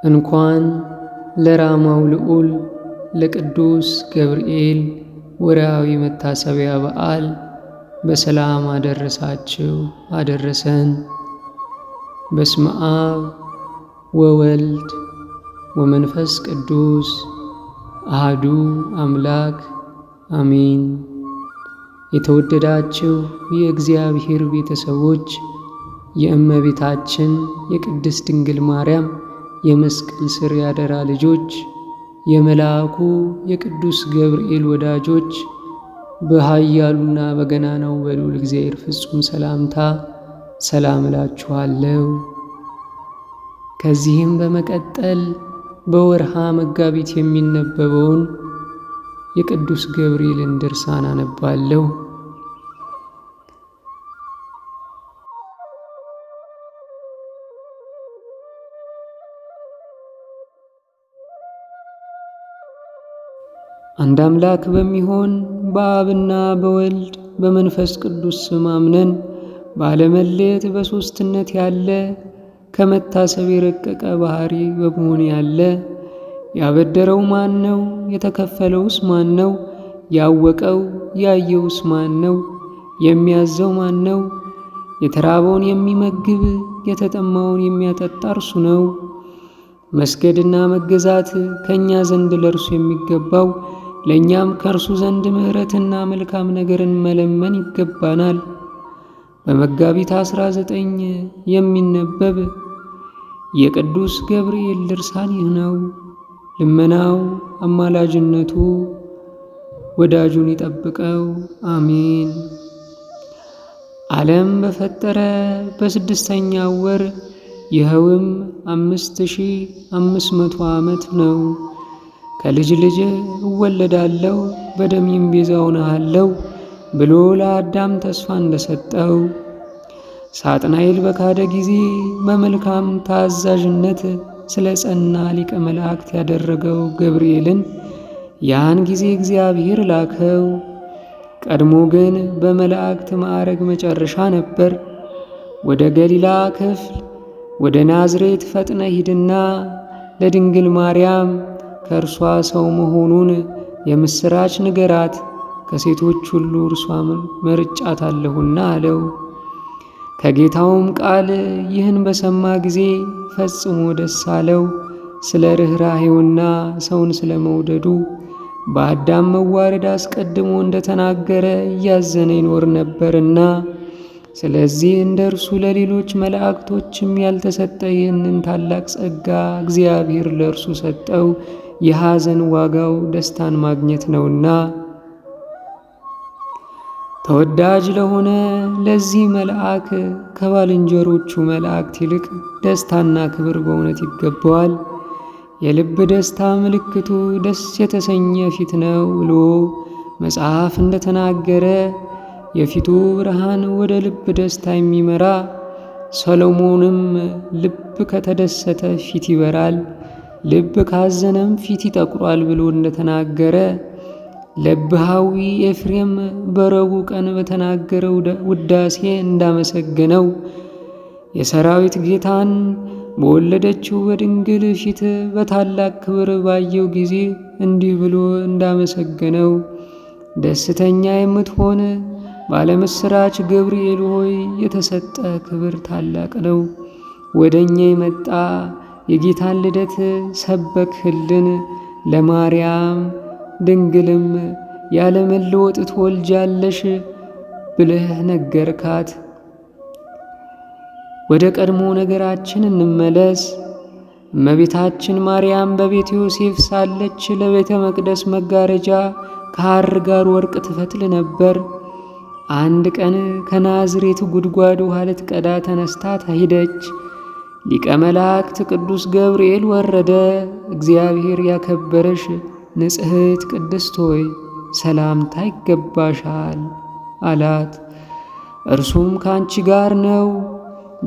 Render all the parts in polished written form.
እንኳን ለራማው ልዑል ለቅዱስ ገብርኤል ወርሃዊ መታሰቢያ በዓል በሰላም አደረሳችሁ አደረሰን። በስመ አብ ወወልድ ወመንፈስ ቅዱስ አህዱ አምላክ አሜን። የተወደዳችሁ የእግዚአብሔር ቤተሰቦች፣ የእመቤታችን የቅድስት ድንግል ማርያም የመስቀል ስር ያደራ ልጆች፣ የመልአኩ የቅዱስ ገብርኤል ወዳጆች፣ በኃያሉና በገናናው በልዑል እግዚአብሔር ፍጹም ሰላምታ ሰላም እላችኋለሁ። ከዚህም በመቀጠል በወርሃ መጋቢት የሚነበበውን የቅዱስ ገብርኤልን ድርሳን አነባለሁ። አንድ አምላክ በሚሆን በአብና በወልድ በመንፈስ ቅዱስ ስም አምነን፣ ባለመለየት በሦስትነት ያለ፣ ከመታሰብ የረቀቀ ባህሪ በመሆን ያለ፣ ያበደረው ማን ነው? የተከፈለውስ ማን ነው? ያወቀው ያየውስ ማን ነው? የሚያዘው ማን ነው? የተራበውን የሚመግብ የተጠማውን የሚያጠጣ እርሱ ነው። መስገድና መገዛት ከእኛ ዘንድ ለእርሱ የሚገባው፣ ለእኛም ከእርሱ ዘንድ ምሕረትና መልካም ነገርን መለመን ይገባናል። በመጋቢት 19 የሚነበብ የቅዱስ ገብርኤል ድርሳን ይህ ነው። ልመናው አማላጅነቱ ወዳጁን ይጠብቀው፣ አሜን። ዓለም በፈጠረ በስድስተኛው ወር፣ ይኸውም 5500 ዓመት ነው። ከልጅ ልጅ እወለዳለሁ በደሜም ቤዛ እሆንሃለሁ ብሎ ለአዳም ተስፋ እንደሰጠው፣ ሳጥናኤል በካደ ጊዜ በመልካም ታዛዥነት ስለ ጸና ሊቀ መላእክት ያደረገው ገብርኤልን ያን ጊዜ እግዚአብሔር ላከው። ቀድሞ ግን በመላእክት ማዕረግ መጨረሻ ነበር። ወደ ገሊላ ክፍል ወደ ናዝሬት ፈጥነ ሂድና ለድንግል ማርያም ከእርሷ ሰው መሆኑን የምስራች ንገራት፣ ከሴቶች ሁሉ እርሷ መርጫታለሁና አለው። ከጌታውም ቃል ይህን በሰማ ጊዜ ፈጽሞ ደስ አለው። ስለ ርኅራሄውና ሰውን ስለ መውደዱ በአዳም መዋረድ አስቀድሞ እንደተናገረ እያዘነ ይኖር ነበርና፣ ስለዚህ እንደ እርሱ ለሌሎች መላእክቶችም ያልተሰጠ ይህንን ታላቅ ጸጋ እግዚአብሔር ለእርሱ ሰጠው። የሐዘን ዋጋው ደስታን ማግኘት ነውና። ተወዳጅ ለሆነ ለዚህ መልአክ ከባልንጀሮቹ መላእክት ይልቅ ደስታና ክብር በእውነት ይገባዋል። የልብ ደስታ ምልክቱ ደስ የተሰኘ ፊት ነው ብሎ መጽሐፍ እንደተናገረ፣ የፊቱ ብርሃን ወደ ልብ ደስታ የሚመራ፣ ሰሎሞንም ልብ ከተደሰተ ፊት ይበራል፣ ልብ ካዘነም ፊት ይጠቁራል ብሎ እንደተናገረ፣ ለብሃዊ ኤፍሬም በረቡዕ ቀን በተናገረው ውዳሴ እንዳመሰገነው፣ የሰራዊት ጌታን በወለደችው በድንግል ፊት በታላቅ ክብር ባየው ጊዜ እንዲህ ብሎ እንዳመሰገነው፣ ደስተኛ የምትሆን ባለምስራች ገብርኤል ሆይ፣ የተሰጠ ክብር ታላቅ ነው። ወደ እኛ የመጣ የጌታን ልደት ሰበክህልን። ለማርያም ድንግልም ያለመለወጥ ትወልጃለሽ ብለህ ነገርካት። ወደ ቀድሞ ነገራችን እንመለስ። እመቤታችን ማርያም በቤተ ዮሴፍ ሳለች ለቤተ መቅደስ መጋረጃ ከሐር ጋር ወርቅ ትፈትል ነበር። አንድ ቀን ከናዝሬት ጉድጓድ ውሃ ልትቀዳ ተነስታ ሄደች። ሊቀ መላእክት ቅዱስ ገብርኤል ወረደ። እግዚአብሔር ያከበረሽ ንጽሕት ቅድስት ሆይ፣ ሰላምታ ይገባሻል አላት። እርሱም ከአንቺ ጋር ነው፣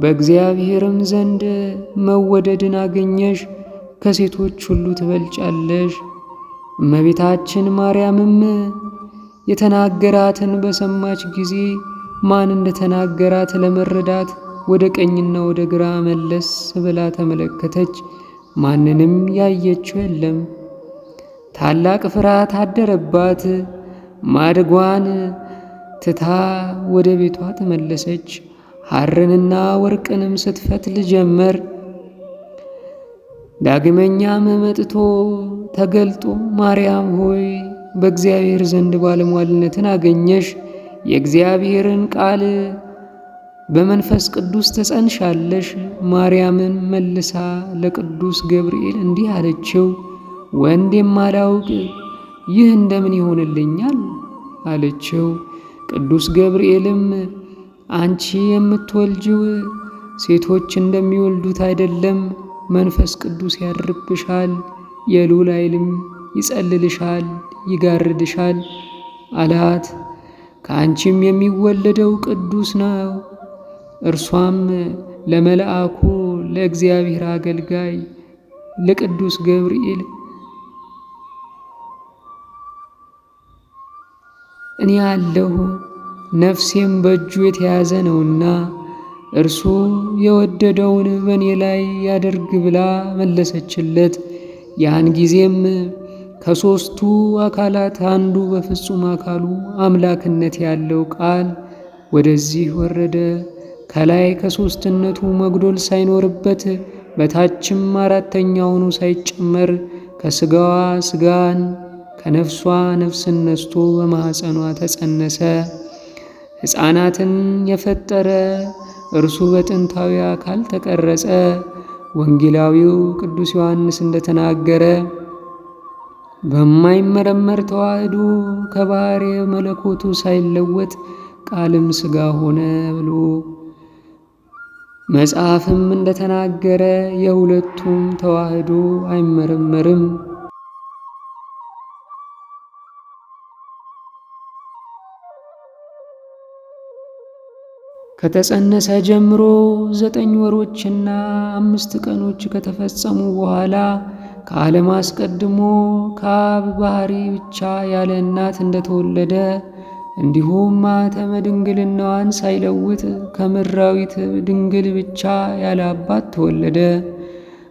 በእግዚአብሔርም ዘንድ መወደድን አገኘሽ፣ ከሴቶች ሁሉ ትበልጫለሽ። እመቤታችን ማርያምም የተናገራትን በሰማች ጊዜ ማን እንደተናገራት ለመረዳት ወደ ቀኝና ወደ ግራ መለስ ብላ ተመለከተች። ማንንም ያየችው የለም። ታላቅ ፍርሃት አደረባት። ማድጓን ትታ ወደ ቤቷ ተመለሰች። ሐርንና ወርቅንም ስትፈትል ጀመር። ዳግመኛም መጥቶ ተገልጦ ማርያም ሆይ በእግዚአብሔር ዘንድ ባለሟልነትን አገኘሽ፣ የእግዚአብሔርን ቃል በመንፈስ ቅዱስ ትጸንሻለሽ። ማርያምን መልሳ ለቅዱስ ገብርኤል እንዲህ አለችው፣ ወንድ የማላውቅ ይህ እንደምን ይሆንልኛል? አለችው። ቅዱስ ገብርኤልም አንቺ የምትወልጂው ሴቶች እንደሚወልዱት አይደለም፣ መንፈስ ቅዱስ ያድርብሻል፣ የልዑል ኃይልም ይጸልልሻል፣ ይጋርድሻል አላት። ከአንቺም የሚወለደው ቅዱስ ነው። እርሷም ለመልአኩ ለእግዚአብሔር አገልጋይ ለቅዱስ ገብርኤል እኔ አለሁ ነፍሴም በእጁ የተያዘ ነውና እርሱ የወደደውን በእኔ ላይ ያደርግ ብላ መለሰችለት። ያን ጊዜም ከሦስቱ አካላት አንዱ በፍጹም አካሉ አምላክነት ያለው ቃል ወደዚህ ወረደ። ከላይ ከሦስትነቱ መጉደል ሳይኖርበት በታችም አራተኛውኑ ሳይጨመር ከሥጋዋ ሥጋን ከነፍሷ ነፍስን ነስቶ በማኅፀኗ ተጸነሰ። ሕፃናትን የፈጠረ እርሱ በጥንታዊ አካል ተቀረጸ። ወንጌላዊው ቅዱስ ዮሐንስ እንደተናገረ በማይመረመር ተዋሕዶ ከባሕርየ መለኮቱ ሳይለወጥ ቃልም ሥጋ ሆነ ብሎ መጽሐፍም እንደተናገረ የሁለቱም ተዋሕዶ አይመረመርም። ከተጸነሰ ጀምሮ 9 ወሮችና 5 ቀኖች ከተፈጸሙ በኋላ ከዓለም አስቀድሞ ከአብ ባሕሪ ብቻ ያለ እናት እንደተወለደ እንዲሁም ማኅተመ ድንግልናዋን ሳይለውጥ ከምድራዊት ድንግል ብቻ ያለ አባት ተወለደ።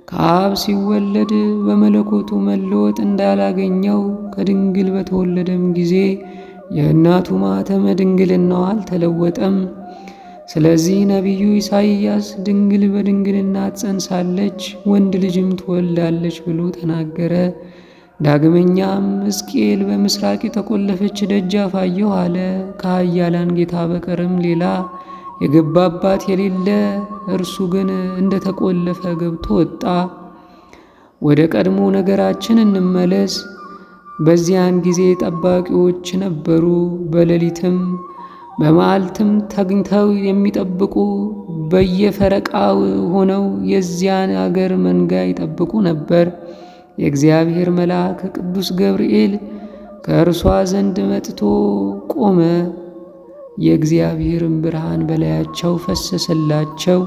ከአብ ሲወለድ በመለኮቱ መለወጥ እንዳላገኘው ከድንግል በተወለደም ጊዜ የእናቱ ማኅተመ ድንግልናዋ አልተለወጠም። ስለዚህ ነቢዩ ኢሳይያስ ድንግል በድንግልና ትጸንሳለች፣ ወንድ ልጅም ትወልዳለች ብሎ ተናገረ። ዳግመኛም ሕዝቅኤል በምስራቅ የተቆለፈች ደጃፍ አየሁ አለ። ከኃያላን ጌታ በቀርም ሌላ የገባባት የሌለ፣ እርሱ ግን እንደተቆለፈ ገብቶ ወጣ። ወደ ቀድሞ ነገራችን እንመለስ። በዚያን ጊዜ ጠባቂዎች ነበሩ፣ በሌሊትም በመዓልትም ተግተው የሚጠብቁ በየፈረቃው ሆነው የዚያን አገር መንጋ ይጠብቁ ነበር። የእግዚአብሔር መልአክ ቅዱስ ገብርኤል ከእርሷ ዘንድ መጥቶ ቆመ። የእግዚአብሔርን ብርሃን በላያቸው ፈሰሰላቸው፣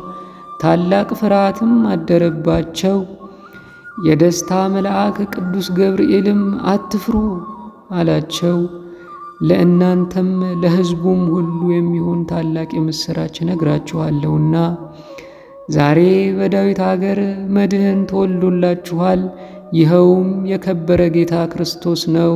ታላቅ ፍርሃትም አደረባቸው። የደስታ መልአክ ቅዱስ ገብርኤልም አትፍሩ አላቸው። ለእናንተም ለሕዝቡም ሁሉ የሚሆን ታላቅ የምሥራች እነግራችኋለሁና ዛሬ በዳዊት አገር መድህን ተወልዶላችኋል፣ ይኸውም የከበረ ጌታ ክርስቶስ ነው።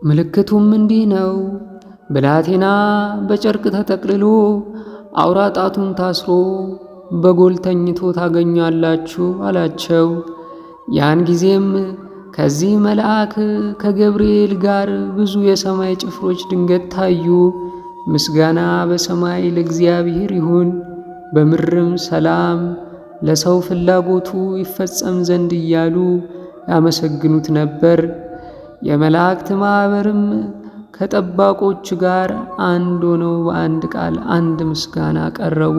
ምልክቱም እንዲህ ነው። ብላቴና በጨርቅ ተጠቅልሎ አውራ ጣቱን ታስሮ በጎል ተኝቶ ታገኛላችሁ አላቸው። ያን ጊዜም ከዚህ መልአክ ከገብርኤል ጋር ብዙ የሰማይ ጭፍሮች ድንገት ታዩ። ምስጋና በሰማይ ለእግዚአብሔር ይሁን፣ በምድርም ሰላም ለሰው ፍላጎቱ ይፈጸም ዘንድ እያሉ ያመሰግኑት ነበር። የመላእክት ማኅበርም ከጠባቆች ጋር አንድ ሆነው በአንድ ቃል አንድ ምስጋና ቀረቡ።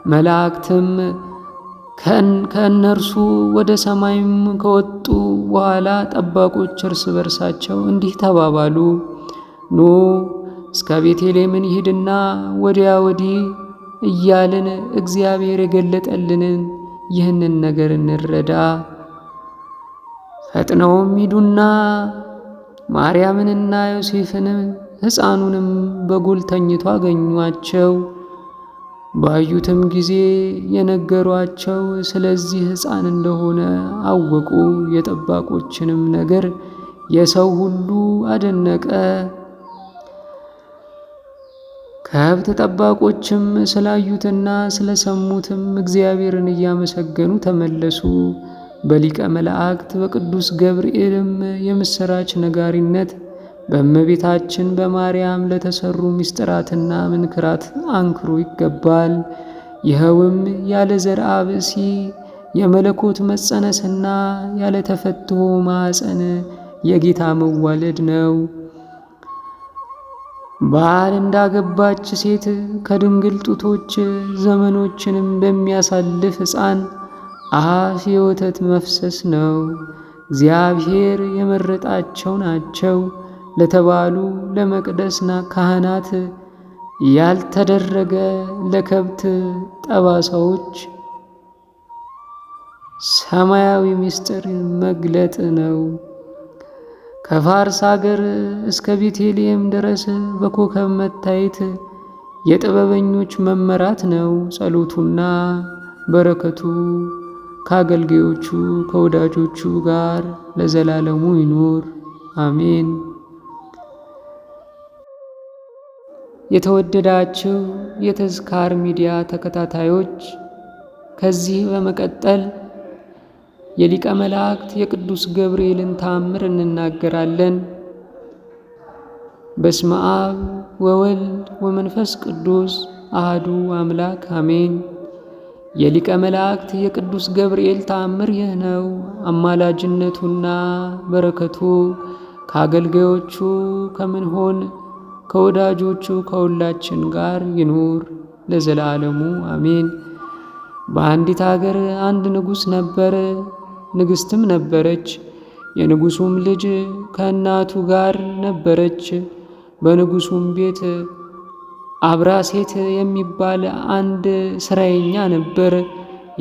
መላእክትም ከእነርሱ ወደ ሰማይም ከወጡ በኋላ ጠባቆች እርስ በርሳቸው እንዲህ ተባባሉ፣ ኑ እስከ ቤተልሔም እንሂድና ወዲያ ወዲህ እያልን እግዚአብሔር የገለጠልንን ይህንን ነገር እንረዳ። ፈጥነውም ሂዱና ማርያምንና ዮሴፍን ሕፃኑንም በጎል ተኝቶ አገኟቸው። ባዩትም ጊዜ የነገሯቸው ስለዚህ ሕፃን እንደሆነ አወቁ። የጠባቆችንም ነገር የሰው ሁሉ አደነቀ። ከብት ጠባቆችም ስላዩትና ስለሰሙትም እግዚአብሔርን እያመሰገኑ ተመለሱ። በሊቀ መላእክት በቅዱስ ገብርኤልም የምሥራች ነጋሪነት በእመቤታችን በማርያም ለተሰሩ ምስጢራትና ምንክራት አንክሮ ይገባል። ይኸውም ያለ ዘርአ ብእሲ የመለኮት መጸነስና ያለ ተፈትሖ ማኅፀን የጌታ መዋለድ ነው። ባል እንዳገባች ሴት ከድንግል ጡቶች ዘመኖችንም በሚያሳልፍ ሕፃን አፍ የወተት መፍሰስ ነው። እግዚአብሔር የመረጣቸው ናቸው ለተባሉ ለመቅደስ ካህናት ያልተደረገ ለከብት ጠባሳዎች ሰማያዊ ምስጢር መግለጥ ነው። ከፋርስ አገር እስከ ቤተልሔም ድረስ በኮከብ መታየት የጥበበኞች መመራት ነው። ጸሎቱና በረከቱ ከአገልጋዮቹ ከወዳጆቹ ጋር ለዘላለሙ ይኑር አሜን። የተወደዳችሁ የተዝካር ሚዲያ ተከታታዮች፣ ከዚህ በመቀጠል የሊቀ መላእክት የቅዱስ ገብርኤልን ተአምር እንናገራለን። በስመ አብ ወወልድ ወመንፈስ ቅዱስ አህዱ አምላክ አሜን። የሊቀ መላእክት የቅዱስ ገብርኤል ተአምር ይህ ነው። አማላጅነቱና በረከቱ ከአገልጋዮቹ ከምንሆን ከወዳጆቹ ከሁላችን ጋር ይኑር ለዘላለሙ አሜን። በአንዲት አገር አንድ ንጉሥ ነበር፣ ንግሥትም ነበረች። የንጉሱም ልጅ ከእናቱ ጋር ነበረች። በንጉሱም ቤት አብራሴት የሚባል አንድ ስራየኛ ነበር።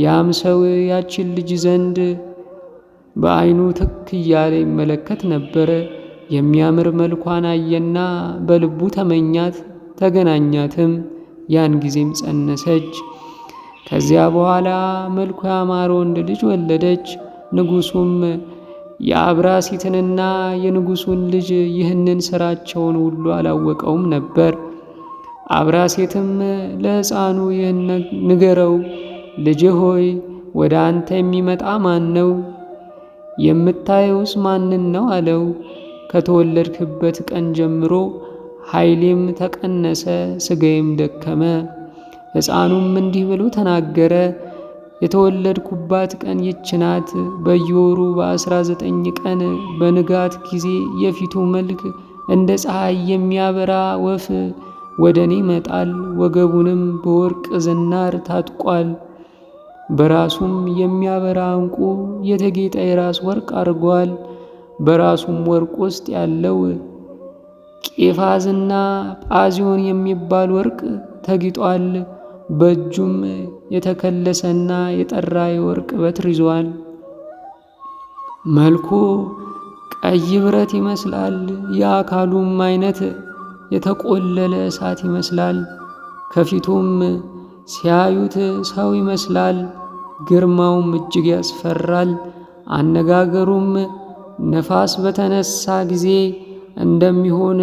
ያም ሰው ያችን ልጅ ዘንድ በዓይኑ ትክ እያለ ይመለከት ነበር። የሚያምር መልኳን አየና በልቡ ተመኛት፣ ተገናኛትም። ያን ጊዜም ጸነሰች። ከዚያ በኋላ መልኩ ያማረ ወንድ ልጅ ወለደች። ንጉሱም የአብራሲትንና የንጉሱን ልጅ ይህንን ስራቸውን ሁሉ አላወቀውም ነበር። አብራሴትም ለሕፃኑ ይህን ንገረው፣ ልጄ ሆይ ወደ አንተ የሚመጣ ማን ነው? የምታየውስ ማንን ነው? አለው። ከተወለድክበት ቀን ጀምሮ ኃይሌም ተቀነሰ፣ ሥጋዬም ደከመ። ሕፃኑም እንዲህ ብሎ ተናገረ። የተወለድኩባት ቀን ይህች ናት። በየወሩ በ19 ቀን በንጋት ጊዜ የፊቱ መልክ እንደ ፀሐይ የሚያበራ ወፍ ወደ እኔ ይመጣል። ወገቡንም በወርቅ ዝናር ታጥቋል። በራሱም የሚያበራ ዕንቁ የተጌጠ የራስ ወርቅ አድርጓል። በራሱም ወርቅ ውስጥ ያለው ቄፋዝና ጳዚዮን የሚባል ወርቅ ተጊጧል። በእጁም የተከለሰና የጠራ የወርቅ በትር ይዟል። መልኩ ቀይ ብረት ይመስላል። የአካሉም አይነት የተቆለለ እሳት ይመስላል። ከፊቱም ሲያዩት ሰው ይመስላል። ግርማውም እጅግ ያስፈራል። አነጋገሩም ነፋስ በተነሳ ጊዜ እንደሚሆን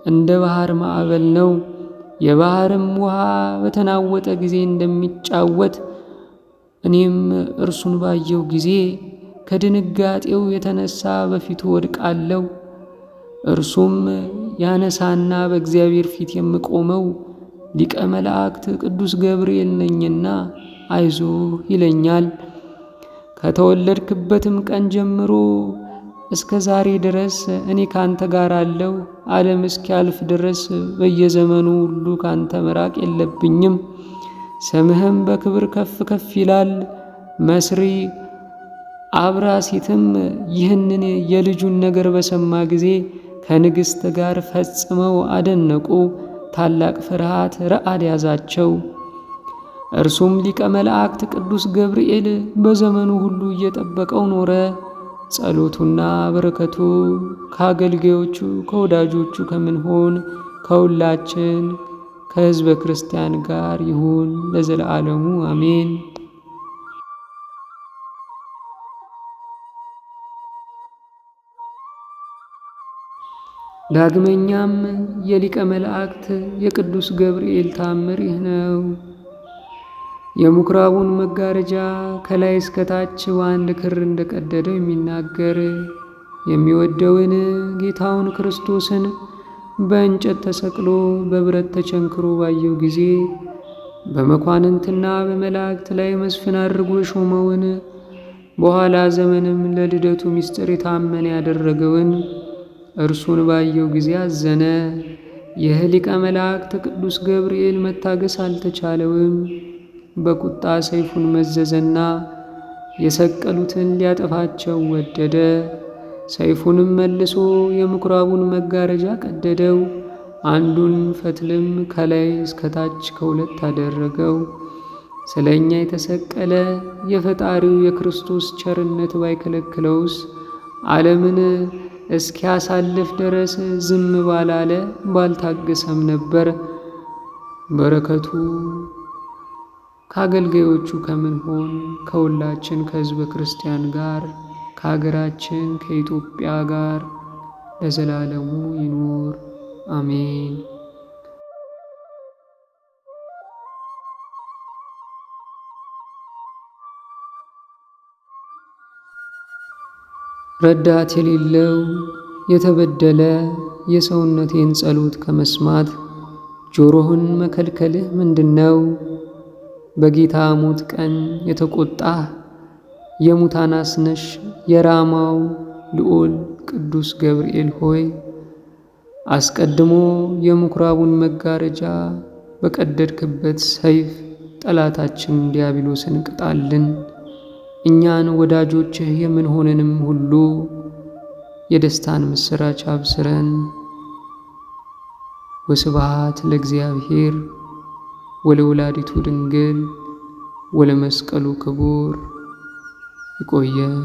እንደ ባህር ማዕበል ነው። የባህርም ውሃ በተናወጠ ጊዜ እንደሚጫወት፣ እኔም እርሱን ባየው ጊዜ ከድንጋጤው የተነሳ በፊቱ ወድቃለሁ። እርሱም ያነሳና በእግዚአብሔር ፊት የምቆመው ሊቀ መላእክት ቅዱስ ገብርኤል ነኝና አይዞህ ይለኛል። ከተወለድክበትም ቀን ጀምሮ እስከ ዛሬ ድረስ እኔ ካንተ ጋር አለሁ። ዓለም እስኪያልፍ ድረስ በየዘመኑ ሁሉ ካንተ መራቅ የለብኝም። ስምህም በክብር ከፍ ከፍ ይላል። መስሪ አብራሲትም ይህንን የልጁን ነገር በሰማ ጊዜ ከንግሥት ጋር ፈጽመው አደነቁ። ታላቅ ፍርሃት ረአድ ያዛቸው። እርሱም ሊቀ መላእክት ቅዱስ ገብርኤል በዘመኑ ሁሉ እየጠበቀው ኖረ። ጸሎቱና በረከቱ ከአገልጋዮቹ ከወዳጆቹ ከምንሆን ከሁላችን ከሕዝበ ክርስቲያን ጋር ይሁን ለዘለዓለሙ አሜን። ዳግመኛም የሊቀ መላእክት የቅዱስ ገብርኤል ታምር ይህ ነው። የምኵራቡን መጋረጃ ከላይ እስከታች በአንድ ክር እንደቀደደው የሚናገር የሚወደውን ጌታውን ክርስቶስን በእንጨት ተሰቅሎ በብረት ተቸንክሮ ባየው ጊዜ በመኳንንትና በመላእክት ላይ መስፍን አድርጎ ሾመውን በኋላ ዘመንም ለልደቱ ምስጢር የታመነ ያደረገውን እርሱን ባየው ጊዜ አዘነ። ይህ ሊቀ መላእክት ቅዱስ ገብርኤል መታገስ አልተቻለውም። በቁጣ ሰይፉን መዘዘና የሰቀሉትን ሊያጠፋቸው ወደደ። ሰይፉንም መልሶ የምኵራቡን መጋረጃ ቀደደው። አንዱን ፈትልም ከላይ እስከታች ከሁለት አደረገው። ስለ እኛ የተሰቀለ የፈጣሪው የክርስቶስ ቸርነት ባይከለክለውስ ዓለምን እስኪያሳልፍ ድረስ ዝም ባላለ ባልታገሰም ነበር። በረከቱ ከአገልጋዮቹ ከምንሆን ከሁላችን ከሕዝበ ክርስቲያን ጋር ከሀገራችን ከኢትዮጵያ ጋር ለዘላለሙ ይኑር አሜን። ረዳት የሌለው የተበደለ የሰውነቴን ጸሎት ከመስማት ጆሮህን መከልከልህ ምንድን ነው? በጌታ ሞት ቀን የተቆጣህ የሙታን አስነሽ የራማው ልዑል ቅዱስ ገብርኤል ሆይ፣ አስቀድሞ የምኵራቡን መጋረጃ በቀደድክበት ሰይፍ ጠላታችን ዲያብሎስን ቅጣልን። እኛን ወዳጆችህ የምንሆንንም ሁሉ የደስታን ምስራች አብስረን። ወስብሐት ለእግዚአብሔር ወለወላዲቱ ድንግል ወለመስቀሉ ክቡር። ይቆየን።